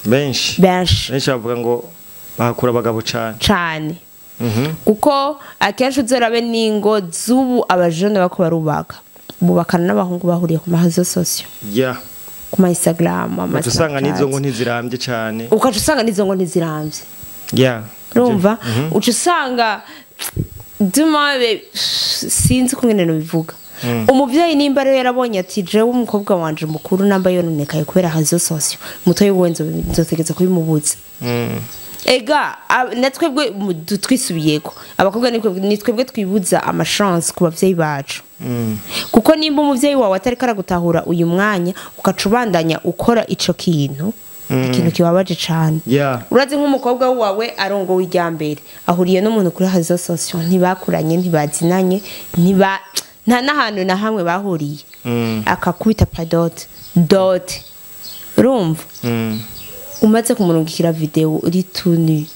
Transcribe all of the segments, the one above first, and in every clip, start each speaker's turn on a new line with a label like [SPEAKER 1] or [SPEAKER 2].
[SPEAKER 1] Benshi.
[SPEAKER 2] Benshi.
[SPEAKER 1] Benshi bavuga ngo bahakura abagabo cane.
[SPEAKER 2] Cane. Kuko akenshi uzorabe n'ingo z'ubu abajene bako barubaka. Bubakana n'abahungu bahuriye ku ma réseaux sociaux. Ku ma Instagram, ama
[SPEAKER 1] Uca usanga n'izo
[SPEAKER 2] Snapchat.
[SPEAKER 1] ngo ntizirambye cane.
[SPEAKER 2] Ukaca usanga n'izo ngo ntizirambye. Urumva? Uca usanga duma sinzi kungene nobivuga. Umuvyeyi nimba rero yarabonye ati jewe umukobwa wanje mukuru namba yononekaye kubera réseaux sociaux, mutoyi wiwe nzotegeza kubimubuza. Ega natwebwe twisubiyeko abakobwa ni twebwe twibuza ama chance ku bavyeyi bacu. Kuko nimba umuvyeyi wawe atariko aragutahura uyu mwanya ukaca ubandanya ukora ico kintu, ikintu kibabaje cane. Urazi nk'umukobwa wawe arongowe irya mbere ahuriye n'umuntu kuri réseaux sociaux, ntibakuranye, ntibazinanye, nta n'ahantu na hamwe bahuriye. Akakubita pa dot dot, urumva? Umaze kumurungikira video uri tuni,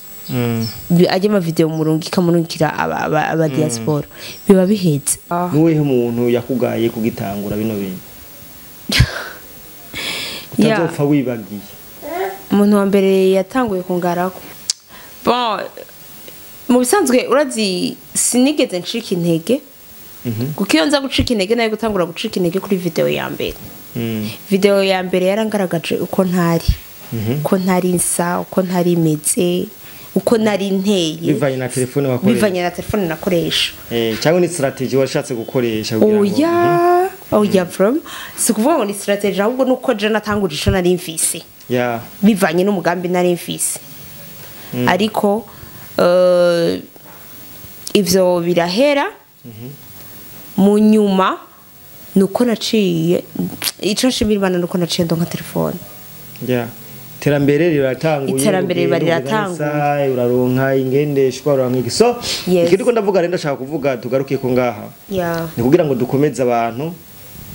[SPEAKER 2] ajya ama video murungika murungikira aba diaspora, biba biheze.
[SPEAKER 1] Nuwehe umuntu yakugaye kugitangura bino bintu? Utazopfa wibagiye.
[SPEAKER 2] Umuntu wa mbere yatanguye kungarako, bon, mu bisanzwe urazi sinigeze ncika intege, kuko iyo nza gucika intege nayo gutangura gucika intege kuri video ya mbere. Video ya mbere yarangaragaje uko ntari, uko ntari nsa, uko ntari meze, uko nari nteye.
[SPEAKER 1] Bivanye na telefone wakoresha.
[SPEAKER 2] Bivanye na telefone nakoresha.
[SPEAKER 1] Cyangwa ni strategy washatse gukoresha kugira ngo
[SPEAKER 2] Oya, oya, from si ukuvuga ngo ni strategy, ahubwo nuko je natanguje ico nari mfise, bivanye n'umugambi nari mfise. Ariko ivyo birahera. Mu nyuma nuko naciye, ico nshimira Imana nuko naciye ndonka telefone.
[SPEAKER 1] Iterambere riratanguye.
[SPEAKER 2] Iterambere riba
[SPEAKER 1] ugenda
[SPEAKER 2] riratanguye.
[SPEAKER 1] ugana isaha, uraronka ingendeshwa, uraronka iki. So ikindi ko ndavuga rero, ndashaka kuvuga tugaruke ko ngaha, ni kugira ngo dukomeze abantu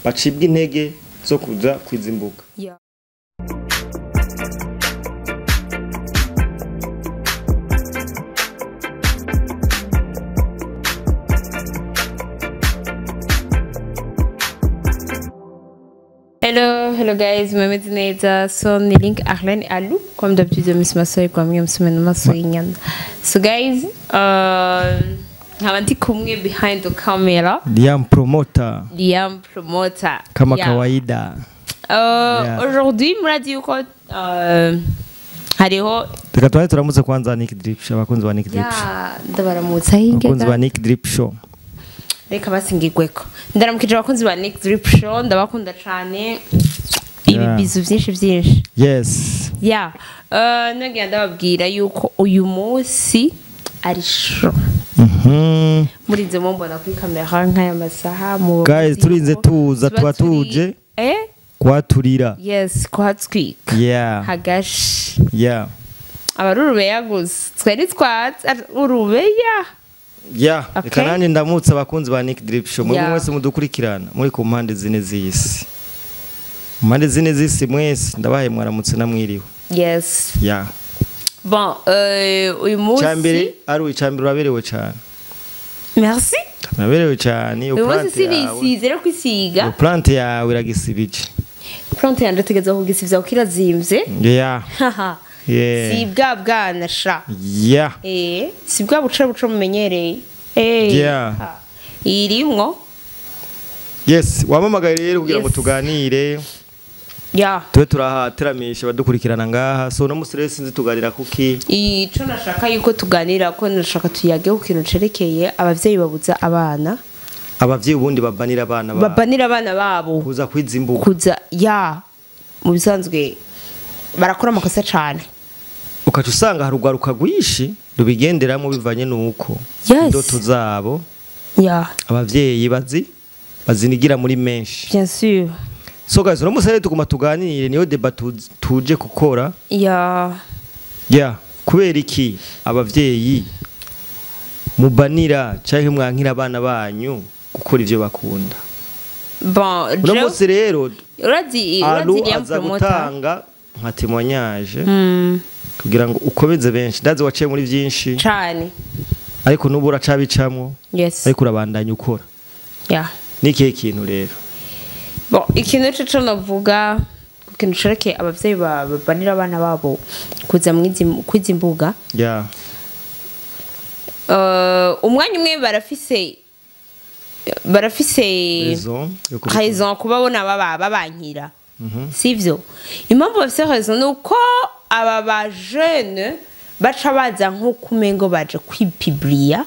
[SPEAKER 1] bacibwa intege zo kuza kwizimbuka.
[SPEAKER 2] Hello, hello guys, mumeze neza? So ni Link Arlene Alou, comme d'habitude Miss Masoyi kwa mwe msome Masoyi nyana. So guys, nkaba ndi kumwe behind the camera
[SPEAKER 1] Liam Promoter.
[SPEAKER 2] Liam Promoter.
[SPEAKER 1] Kama kawaida.
[SPEAKER 2] Aujourd'hui murazi yuko hariho
[SPEAKER 1] Reka tubanze turamutse kwanza Nick Drip Show, abakunzi ba Nick Drip Show.
[SPEAKER 2] Ya, ndabaramutsa hinge.
[SPEAKER 1] Abakunzi ba Nick Drip Show.
[SPEAKER 2] Reka basingirweko. Ndaramukije abakunzi ba Nick Drip Show, ndabakunda cane. Ibi bizu byinshi byinshi. Ya, nongera ndababwira yuko uyu munsi ari show. Murinze mumbona kuri kamera nk'aya masaha mu
[SPEAKER 1] Guys, turinze tuza
[SPEAKER 2] tuba
[SPEAKER 1] tuba tuje kwaturira.
[SPEAKER 2] Yes, kuhatwika. Hagashi. Abari urubeya gusa. Twari twatse urubeya.
[SPEAKER 1] Reka nanjye ndamutse abakunzi ba Nick Drip Show. Mwebwe mwese mudukurikirana muri ku mpande zine z'isi. Mu mpande zine z'isi mwese ndabahaye mwaramutse namwiriwe.
[SPEAKER 2] Bon, uyu munsi
[SPEAKER 1] Icambere ari icambere, uraberewe cyane.
[SPEAKER 2] Merci.
[SPEAKER 1] Uraberewe cyane.
[SPEAKER 2] Uyu munsi
[SPEAKER 1] Plante yawe.
[SPEAKER 2] sinisize rero kwisiga.
[SPEAKER 1] Iyo plante yawe iragisibije.
[SPEAKER 2] Plante yanje tegeza kugisivya kuko irazimvye. Haha. Si bwa bwana sha. Si bwa buce buce mumenyereye. Ha. Irimwo.
[SPEAKER 1] Yes, wamamagaye rero kugira ngo
[SPEAKER 2] Yes.
[SPEAKER 1] tuganire. Tube turahateramisha badukurikirana ngaha. So no musi rero sinzi tuganira kuki.
[SPEAKER 2] Ico nashaka yuko tuganira ko nashaka tuyage ku kintu cerekeye abavyeyi babuza abana.
[SPEAKER 1] Abavyeyi ubundi babanira abana babo.
[SPEAKER 2] Babanira abana babo.
[SPEAKER 1] Kuza kwizimbuka.
[SPEAKER 2] Kuza ya mu bisanzwe barakora amakosa cane.
[SPEAKER 1] Ukaca usanga hari urwaruka rwinshi rubigenderamo bivanye nuko indoto zabo abavyeyi bazinigira muri menshi.
[SPEAKER 2] Bien sûr.
[SPEAKER 1] So guys, uno musi rero tuguma tuganire, niyo débat tuje gukora. Kubera iki abavyeyi mubanira canke mwankira abana banyu gukora ivyo bakunda?
[SPEAKER 2] Bon,
[SPEAKER 1] Uno musi rero
[SPEAKER 2] urazi
[SPEAKER 1] Alu
[SPEAKER 2] Liam
[SPEAKER 1] aza
[SPEAKER 2] Promoter.
[SPEAKER 1] gutanga nka témoignage kugira ngo ukomeze benshi. Ndazi waciye muri byinshi
[SPEAKER 2] Cane.
[SPEAKER 1] ariko nubu uracabicamwo. Ariko urabandanya ukora. Ni ikihe kintu rero?
[SPEAKER 2] Bon, ikintu cyo navuga ku kintu cerekeye abavyeyi babanira abana babo kuza mwizi mbuga. Umwanya umwe barafise raison kubabona babankira. Sivyo? Impamvu bafise raison nuko aba ba jeune baca baza nko kumengo baje kwipibliya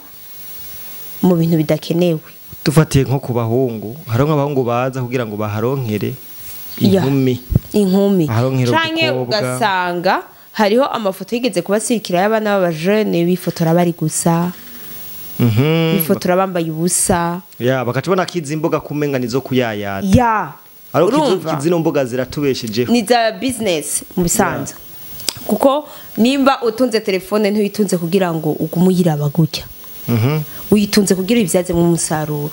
[SPEAKER 2] mu bintu bidakenewe.
[SPEAKER 1] Dufatiye nko ku bahungu, hari nk'abahungu baza kugira ngo baharonkere inkumi. Canke ugasanga hariho amafoto yigeze kubasirikira y'abana b'aba jeune bifotora bari gusa. Bifotora bambaye ubusa. Bakacibona kizi imboga kumenga nizo kuyayata. Ariko kizino mboga ziratubeshejeho.
[SPEAKER 2] Ni za business mu bisanzwe. Kuko nimba utunze telefone ntuyitunze kugira ngo ugume uyiraba gutya. Uyitunze kugira ibyaze mu musaruro.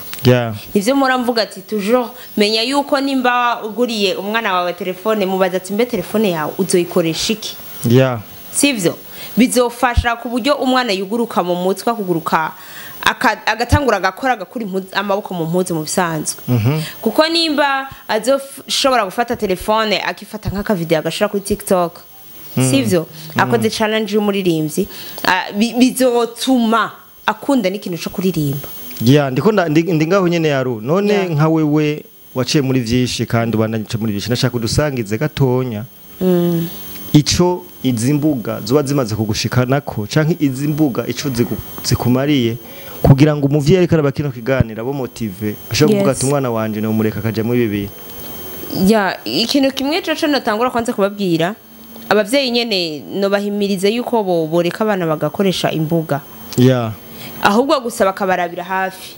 [SPEAKER 2] Nivyo mpora mvuga ati toujours menya yuko nimba uguriye umwana wawe telefone mubaza ati mbe telefone yawe uzoyikoresha iki? Sivyo? Bizofasha ku buryo umwana yuguruka mu mutwe kuguruka agatangura agakora agakura amaboko mu mpuzu mu bisanzwe. Kuko nimba azoshobora gufata telefone akifata nk'aka video agashira kuri TikTok. Sivyo? Akoze challenge y'umuririmbyi bizotuma akunda n'ikintu cyo kuririmba.
[SPEAKER 1] Ndiko ndi ngaho nyene yaru. None nka wewe waciye muri vyinshi kandi ubandanye muri vyinshi nashaka kudusangize gatonya. Ico izi mbuga zoba zimaze kugushikanako canke izi mbuga ico zikumariye kugira ngo umuvyeyi ariko araba kino kiganira bo motive ashobora kuvuga ati umwana wanje no mureka akaja muri ibi bintu.
[SPEAKER 2] Ikintu kimwe cyo natangura kwanza kubabwira abavyeyi nyene no bahimirize yuko bo boreka abana bagakoresha imbuga. Ahubwo gusa bakabarabira hafi.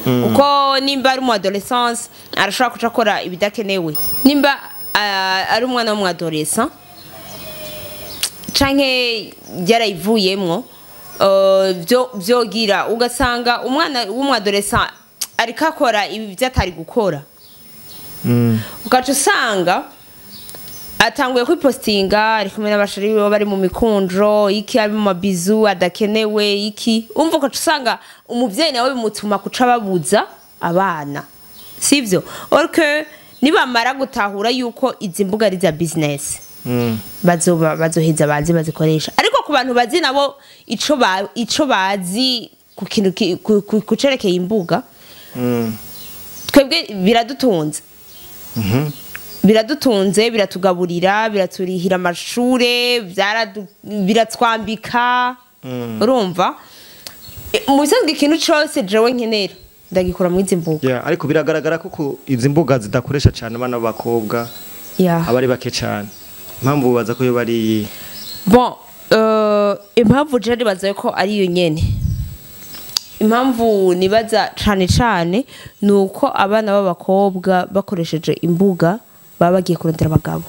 [SPEAKER 2] Kuko nimba ari mu adolescence arashobora kuca akora ibidakenewe. Nimba ari umwana wo mu adolescent canke yarayivuyemwo byogira ugasanga umwana w'umu adolescent ariko akora ibi byatari gukora. Ugaca usanga atanguye kwipostinga ari kumwe n'abashari biwe bari mu mikunjo iki ari mu mabizu adakenewe iki umva ugaca usanga umuvyeyi nawe bimutuma kuca babuza abana. Sivyo? Orke nibamara gutahura yuko izi mbuga ari za business. Bazoheza bazi bazikoresha. Ariko ku bantu bazi nabo ico bazi ku kintu kucerekeye imbuga. Twebwe biradutunze. Biradutunze, biratugaburira, biraturihira amashure, biratwambika. Urumva? Mu bisanzwe ikintu cose jewe nkenera ndagikora mu izi mbuga.
[SPEAKER 1] Ariko biragaragara ko izi mbuga zidakoresha cyane abana b'abakobwa. Abari bake cyane. Impamvu baza ko yo bari
[SPEAKER 2] bon impamvu je nibaza ko ari yo nyene. Impamvu nibaza cane cane nuko abana b'abakobwa bakoresheje imbuga baba bagiye kurondera abagabo.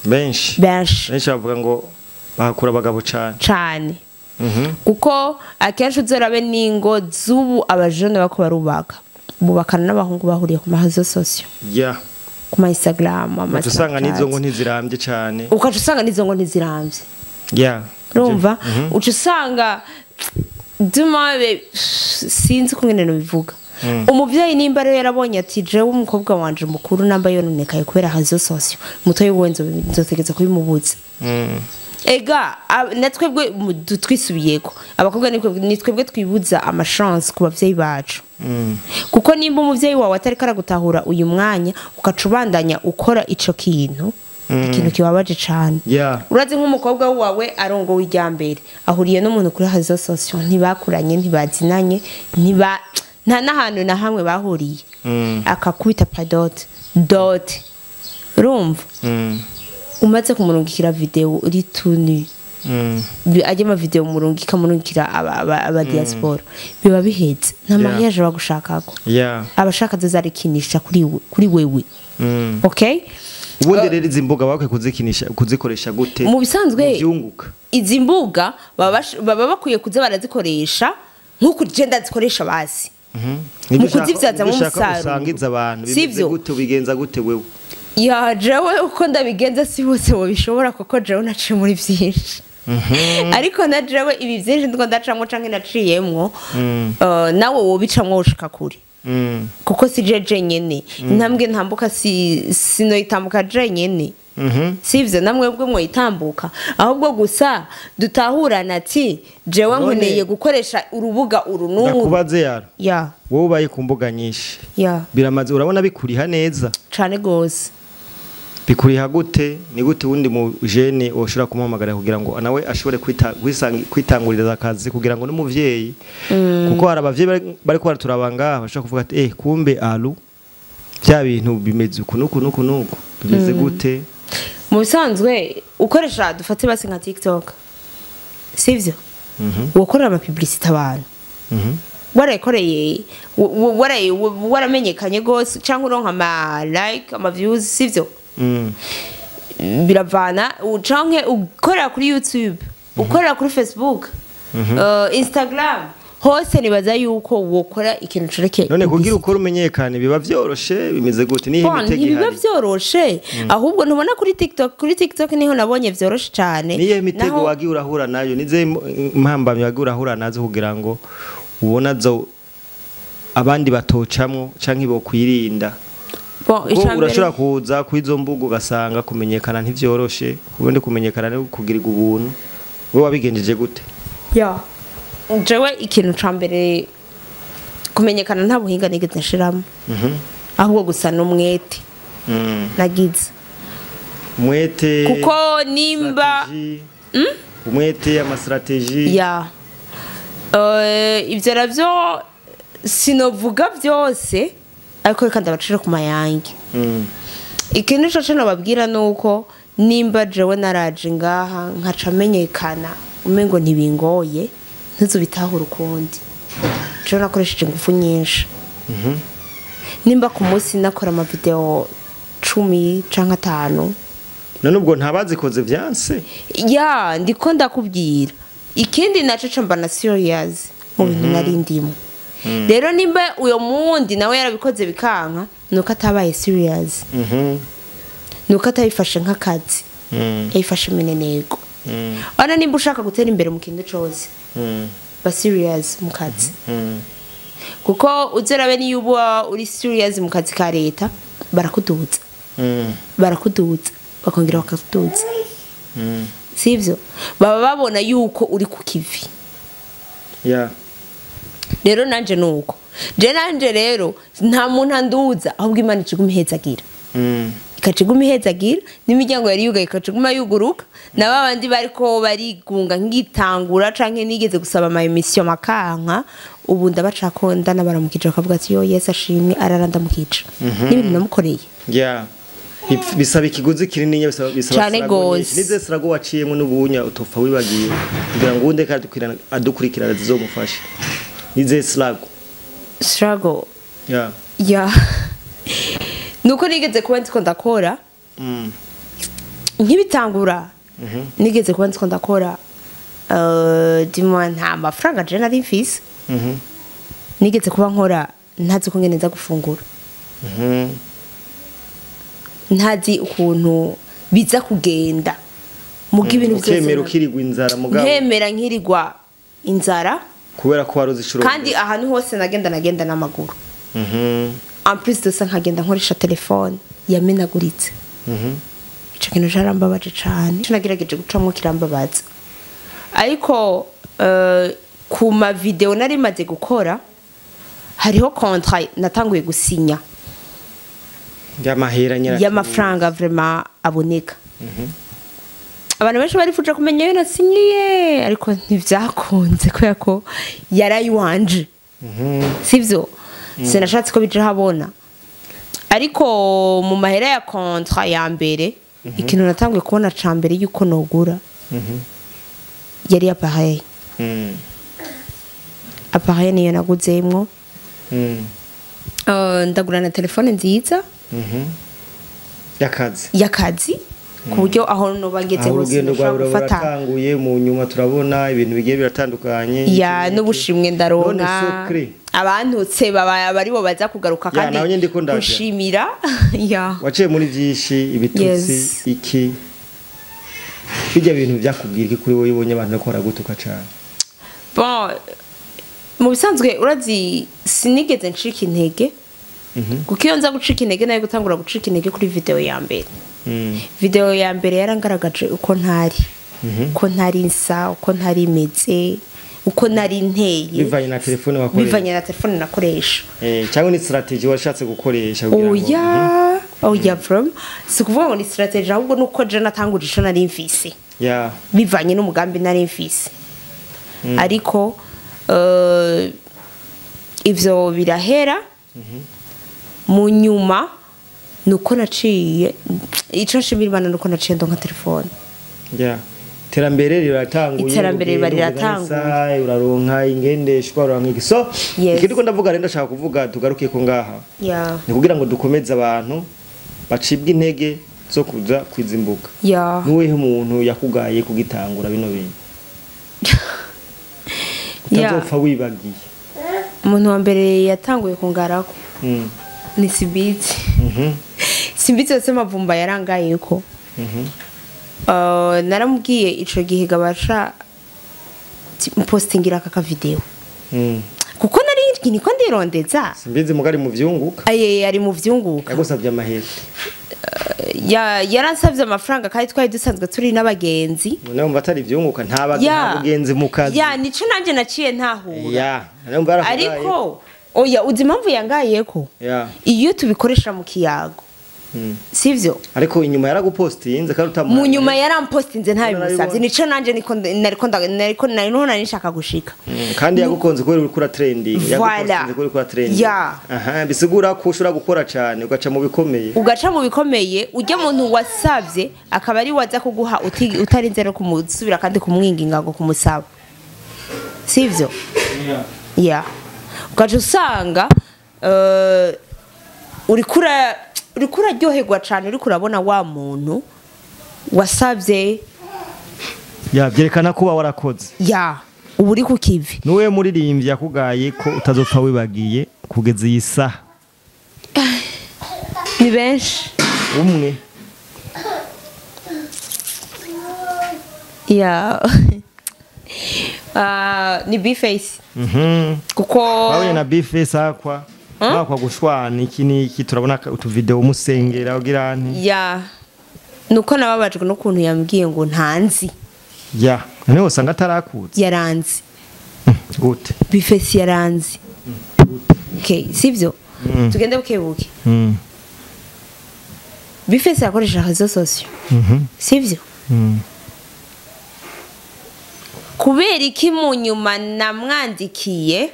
[SPEAKER 1] Benshi. Benshi bavuga ngo bahakura abagabo cane.
[SPEAKER 2] Cane. Kuko akenshi uzorabe ningo z'ubu abajene bako barubaka. Bubakana n'abahungu bahuriye ku marezo sociaux. Ku ma Instagram, ama
[SPEAKER 1] usanga nizo ngo ntizirambye cane.
[SPEAKER 2] Ukaca usanga nizo ngo ntizirambye. Urumva? Uca usanga duma sinzi kungene no bivuga. Umuvyeyi nimba rero yarabonye ati jewe umukobwa wanje mukuru namba yononekaye kubera réseaux sociaux mutoyi wenzo nzotegeza kubimubuza. Ega natwebwe twisubiyeko abakobwa ni twebwe twibuza ama chance ku bavyeyi bacu. Kuko nimba umuvyeyi wawe atari karagutahura uyu mwanya ukacubandanya ukora ico kintu ikintu kibabaje cane. Urazi nk'umukobwa wawe arongowe ijyambere ahuriye n'umuntu kuri réseaux sociaux ntibakuranye ntibazinanye ntiba nta nahantu na hamwe bahuriye. Akakubita padote dot. Urumva? Umaze kumurungikira video uri tuni. Ajye ma video murungika murungikira aba diaspora biba bihetse nta mariage bagushakako. Abashaka zarikinisha kuri wewe. Okay?
[SPEAKER 1] Ubundi rero izi mbuga bakwiye kuzikinisha kuzikoresha gute?
[SPEAKER 2] Mu bisanzwe izi mbuga baba bakwiye kuza barazikoresha nkuko genda zikoresha basi. Mu kuzivyaza mu musaruro
[SPEAKER 1] usangiza abantu bimeze gute ubigenza gute wewe?
[SPEAKER 2] Ya jewe uko ndabigenza si bose bo bishobora kuko jewe naciye muri byinshi. Ariko na jewe ibi byinshi ndiko ndacamwo canke naciyemwo nawe wo bicamwo ushika kure.
[SPEAKER 1] Kuko si jeje nyene intambwe ntambuka si sinoyitambuka je nyene. Sivyo namwe bwo mwoyitambuka, ahubwo gusa dutahurana ati jewe nkeneye gukoresha urubuga uru n'uru.
[SPEAKER 3] Ndakubaze yaro.
[SPEAKER 1] Ya.
[SPEAKER 3] Wowe ubaye ku mbuga nyinshi.
[SPEAKER 1] Ya.
[SPEAKER 3] Biramaze urabona bikuriha neza.
[SPEAKER 1] Cane gose.
[SPEAKER 3] Bikuriha gute? Ni gute wundi mu jeune woshobora kumuhamagara kugira ngo nawe ashobore kwitangurira akazi kugira ngo n'umuvyeyi, kuko hari abavyeyi bari ko baraturaba bashobora kuvuga ati kumbe alu bya bintu bimeze uku nuku nuku nuku bimeze gute?
[SPEAKER 1] Mu bisanzwe ukoresha dufate basi nka TikTok, sivyo? Ukorera ama publicity abantu, warayikoreye, waramenyekanye gose cyangwa uronka ama like, ama views, sivyo? Biravana. Canke ukorera kuri YouTube, ukorera kuri Facebook, Instagram, hose nibaza yuko wokora ikintu cerekeye.
[SPEAKER 3] None kugira ukora umenyekane biba vyoroshe bimeze gute? Nihe mitego ihari?
[SPEAKER 1] Biba vyoroshe, ahubwo ntubona kuri TikTok. Kuri TikTok niho nabonye vyoroshe cyane.
[SPEAKER 3] Niye mitego wagiye urahura nayo, nize mpambamye wagiye urahura nazo kugira ngo ubona zo abandi batocamwo canke bokwirinda? Urashobora kuza kwizo mbuga ugasanga kumenyekana ntivyoroshe, ubundi kumenyekana no kugirirwa ubuntu. Wewe wabigenjeje gute?
[SPEAKER 1] Ya. Jewe ikintu ca mbere kumenyekana nta buhinga nigeze nshiramo. Ahubwo gusa n'umwete. Nagize.
[SPEAKER 3] Umwete
[SPEAKER 1] kuko nimba
[SPEAKER 3] umwete ama strategie.
[SPEAKER 1] Ya. Ivyo navyo sinovuga byose, ariko reka ndabacira ku mayange. Ikintu cyo nababwira nuko nimba jewe naraje ngaha nkaca menyekana umengo ntibingoye, ntuzubitahura ukundi. Jewe nakoresheje ingufu nyinshi. Nimba ku munsi nakora ama video 10 canke 5.
[SPEAKER 3] None ubwo ntabazikoze vyanse?
[SPEAKER 1] Ya, ndiko ndakubwira. Ikindi naco camba na serious mu bintu nari ndimo. Rero nimba uyo mundi nawe yarabikoze bikanka, nuko atabaye serious. Nuko atayifashe nk'akazi. Yayifashe minenego. Ana nimba ushaka gutera imbere mu kintu cose, ba serious mu kazi. Kuko uzerabe niyo uba uri serious mu kazi ka leta, barakuduza. Barakuduza, bakongera bakakuduza. Sivyo? Baba babona yuko uri ku kivi.
[SPEAKER 3] Yeah.
[SPEAKER 1] Rero nanje nuko. Je nanje rero nta muntu anduza, ahubwo Imana ikiguma ihezagira. Ikaciguma ihezagira, n'imiryango yari yugaye ikaciguma yuguruka, na babandi bariko barigunga ngitangura canke nigeze gusaba ama emission makanka, ubu ndabacako ndanabaramukije bakavuga ati yo Yesu ashimwe araranda mukica. N'ibintu namukoreye.
[SPEAKER 3] Yeah. Bisaba ikiguzi kinini, bisaba
[SPEAKER 1] sirago.
[SPEAKER 3] Nize sirago waciyemo n'ubunya utopfa wibagiye kugira ngo unde kandi adukurikirana zizomufashe. Nize sirago.
[SPEAKER 1] Sirago.
[SPEAKER 3] Yeah.
[SPEAKER 1] Yeah. Nuko nigeze kuba ndiko ndakora. Nkibitangura. Nigeze kuba ndiko ndakora. Dimwa nta mafaranga je nari mfise. Nigeze kuba nkora ntazi ko ngene nza gufungura. Ntazi ukuntu biza kugenda. Muga ibintu byose.
[SPEAKER 3] Ukemera ukirigwa inzara mugabo.
[SPEAKER 1] Nkemera nkirigwa inzara.
[SPEAKER 3] Kubera ko waruzi ishuro.
[SPEAKER 1] Kandi ahantu hose nagenda n'amaguru. En plus de ça nkagenda nkoresha telefone yamenaguritse. Ico kintu carambabaje cane. Nagerageje gucamwo kirambabaza. Ariko ku ma video nari maze gukora hariho contrat natanguye gusinya.
[SPEAKER 3] Y'amahera nyara.
[SPEAKER 1] Y'amafaranga vraiment aboneka. Abantu benshi barifuje kumenya yo nasinyiye, ariko ntivyakunze kubera ko yarayiwanje. Sivyo? Sinashatse ko bija habona. Ariko mu mahera ya contrat ya mbere, ikintu natanguye kubona ca mbere yuko nogura. Yari appareil. Appareil niyo naguzemwo. Ndagura na telefone nziza.
[SPEAKER 3] Yakazi.
[SPEAKER 1] Yakazi. Ku buryo aho no bageze hose
[SPEAKER 3] gufata mu nyuma turabona ibintu bigiye biratandukanye.
[SPEAKER 1] Ya n'ubushimwe ndaronka. Abantutse baba bari bo baza kugaruka kandi gushimira. Ya.
[SPEAKER 3] Waciye muri byinshi ibitutsi iki bijya bintu byakubwira iki kuri wowe ubonye abantu bakora gutuka cyane?
[SPEAKER 1] Bon,
[SPEAKER 2] Mu bisanzwe urazi sinigeze ncika intege, kuko iyo nza gucika intege nayo gutangura gucika intege kuri video ya mbere. Video ya mbere yarangaragaje uko ntari, uko ntari nsa, uko ntari meze, uko nari nteye,
[SPEAKER 3] bivanye na telefone wakoresha,
[SPEAKER 2] bivanye na telefone nakoresha.
[SPEAKER 3] Cyangwa ni strategy washatse gukoresha kugira ngo
[SPEAKER 2] Oya, oya, from si kuvuga ngo ni strategy, ahubwo nuko je natanguje ico nari mfise, bivanye n'umugambi nari mfise. Ariko ivyo birahera. Mu nyuma nuko naciye, ico nshimira Imana nuko naciye ndonka telefone.
[SPEAKER 3] Iterambere riratanguye.
[SPEAKER 2] Iterambere riba riratanguye.
[SPEAKER 3] Uraronka ingendeshwa, uraronka iki. So ikindi ko ndavuga rero, ndashaka kuvuga tugarukiye ko ngaha, ni kugira ngo dukomeze abantu bacibwa intege zo kuza kwizimbuka. Nuwehe umuntu yakugaye kugitangura bino bintu utazopfa wibagiye?
[SPEAKER 2] Umuntu wa mbere yatanguye kungarako ni Simbizi. Simbizi yose mavumba yarangaye ko naramubwiye ico gihe gabasha postingira aka video, kuko nari niko ndirondeza.
[SPEAKER 3] Simbizi mugari mu vyunguka.
[SPEAKER 2] Aye, ari mu vyunguka.
[SPEAKER 3] Yagusavye amahera?
[SPEAKER 2] Yaransavye amafaranga, kandi twari dusanzwe turi n'abagenzi.
[SPEAKER 3] None mba atari vyunguka, nta bugenzi mu kazi.
[SPEAKER 2] Ya, nico nanje naciye ntahura. Ariko oya, uzi impamvu yangayeko? Iyo tubikoresha mu kiyago, sivyo?
[SPEAKER 3] Ariko inyuma yaragupostinze kandi utamuha.
[SPEAKER 2] Mu nyuma yarampostinze ntabimusavye. Nico nanje niko nariko nariko nari nshaka gushika.
[SPEAKER 3] Kandi yagukonze kubera uri kura trending, yagupostinze kubera kura trending. Aha, bisigura ko ushobora gukora cyane ugaca mu bikomeye.
[SPEAKER 2] Ugaca mu bikomeye, ujya muntu wasavye akaba ari waza kuguha utarinze no kumusubira kandi kumwinginga ngo kumusaba. Sivyo? Ugaca usanga urikura uraryoherwa cyane, uri kurabona wa muntu wasabye.
[SPEAKER 3] Ya, byerekana kuba warakoze.
[SPEAKER 2] Ya, ubu uri ku kivi.
[SPEAKER 3] Nuwe muririmbyi yakugaye ko utazopfa wibagiye kugeza iyi saha?
[SPEAKER 2] Ni benshi.
[SPEAKER 3] Umwe.
[SPEAKER 2] Ya. Ni B-Face. Kuko
[SPEAKER 3] bawe na B-Face akwa kwa gushwana iki niki, turabona utu video umusengera ugira nti.
[SPEAKER 2] Ya, nuko nababajwe n'ukuntu yambwiye ngo ntanzi.
[SPEAKER 3] Ya, none usanga atarakutse.
[SPEAKER 2] Yaranzi.
[SPEAKER 3] Gute?
[SPEAKER 2] B-Face yaranzi. Okay, sivyo? Tugende bukebuke. B-Face yakoresha réseaux sociaux. Sivyo? Kubera iki mu nyuma namwandikiye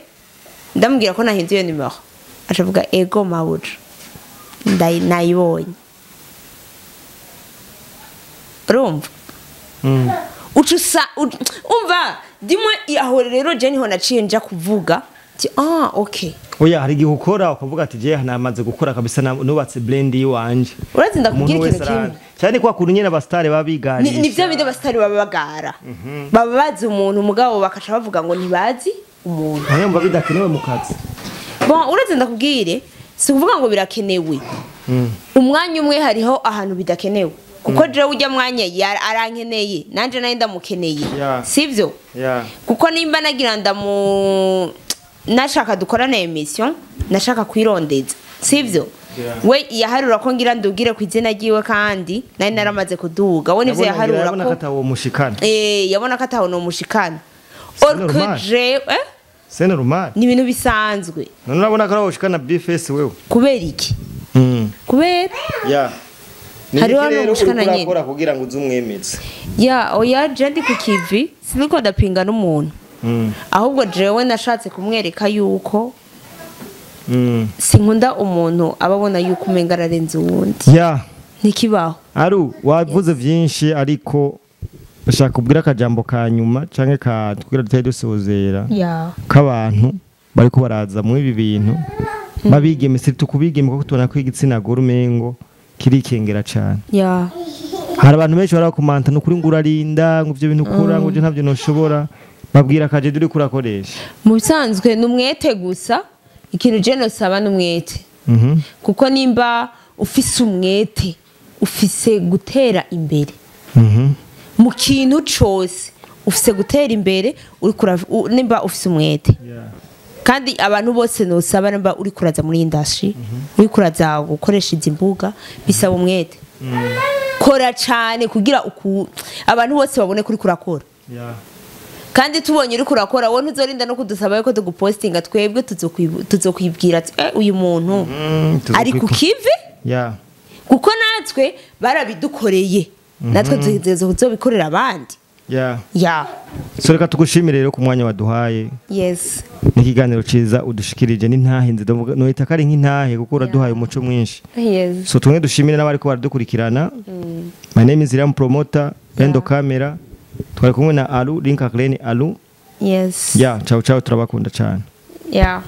[SPEAKER 2] ndamubwira ko nahinduye numero, acavuga ego mabuja nayibonye. Urumva? Ucusa umva dimwe aho rero je niho naciye nja kuvuga ati ah okay.
[SPEAKER 3] Oya, hari igihe ukora ukavuga ati je namaze gukora kabisa, nubatse blend yiwanje.
[SPEAKER 2] Urazi ndakubwira ikintu kimwe.
[SPEAKER 3] Cyane kwa kuntu nyene abastare babiganisha.
[SPEAKER 2] Ni byo bindi abastare baba bagara. Baba bazi umuntu mugabo bakaca bavuga ngo ntibazi umuntu.
[SPEAKER 3] None mba bidakenewe mu kazi.
[SPEAKER 2] Bon, urazi ndakubwire, si kuvuga ngo birakenewe. Umwanya umwe hariho ahantu bidakenewe. Kuko je ujya mwanya arankeneye, nanje nayo ndamukeneye. Sivyo? Kuko nimba nagira ndamu nashaka dukorana emission, nashaka kwirondeza. Sivyo? We yaharura ko ngira ndugire ku izina ryiwe, kandi nari naramaze kuduga. We nivyo yaharura ko
[SPEAKER 3] yabona katawo mushikana.
[SPEAKER 2] Yabona katawo no mushikana. Or que je
[SPEAKER 3] C'est normal.
[SPEAKER 2] Ni ibintu bisanzwe.
[SPEAKER 3] None urabona ko ushikana B-Face wewe.
[SPEAKER 2] Kubera iki? Kubera?
[SPEAKER 3] Ya.
[SPEAKER 2] Hariho n'umushikana nyene.
[SPEAKER 3] Urakora kugira ngo uzumwemeze.
[SPEAKER 2] Ya, oya je ndi ku kivi, siniko ndapinga n'umuntu. Ahubwo jewe nashatse kumwereka yuko sinkunda umuntu ababona yuko umenga ararenze uwundi.
[SPEAKER 3] Ya.
[SPEAKER 2] Ntikibaho.
[SPEAKER 3] Aru wavuze vyinshi, ariko bashaka kubwira akajambo ka nyuma canke ka kugira duteye dusozera. Kabantu bariko baraza mu ibi bintu babigeme, surtout kubigeme, kuko tubona ko igitsina gore umengo kirikengera cyane. Hari abantu benshi barakomanta nukuri ngo urarinda ngo ivyo bintu ukora ngo je ntavyo noshobora. Babwira kaje duri kurakoresha.
[SPEAKER 2] Mu bisanzwe numwete gusa, ikintu je nosaba numwete. Kuko nimba ufise umwete, ufise gutera imbere. Mu kintu cose ufise gutera imbere, uri nimba ufise umwete.
[SPEAKER 1] Kandi abantu bose nosaba, namba uri kuraza muri industry, uri kuraza gukoresha izi mbuga, bisaba umwete. Kora cyane kugira abantu bose babone kuri kurakora. Kandi tubonye uri kurakora, wowe ntuzorinda no kudusaba yuko tugupostinga, twebwe tuzokwibwira ati uyu muntu ari ku kivi. Kuko natwe barabidukoreye, natwe tuzoza kuzobikorera abandi.
[SPEAKER 3] So reka tugushimire rero ku mwanya waduhaye.
[SPEAKER 1] Yes.
[SPEAKER 3] N'ikiganiro ciza udushikirije, n'intahe nzi nohita ko ari nk'intahe, kuko uraduhaye umuco mwinshi.
[SPEAKER 1] Yes.
[SPEAKER 3] So tumwe dushimire n'abariko baradukurikirana. My name is Ram Promoter Endo Camera, twari kumwe na Alu Linka Clan Alu.
[SPEAKER 1] Yes.
[SPEAKER 3] Yeah, ciao ciao, turabakunda cyane.
[SPEAKER 1] Yeah.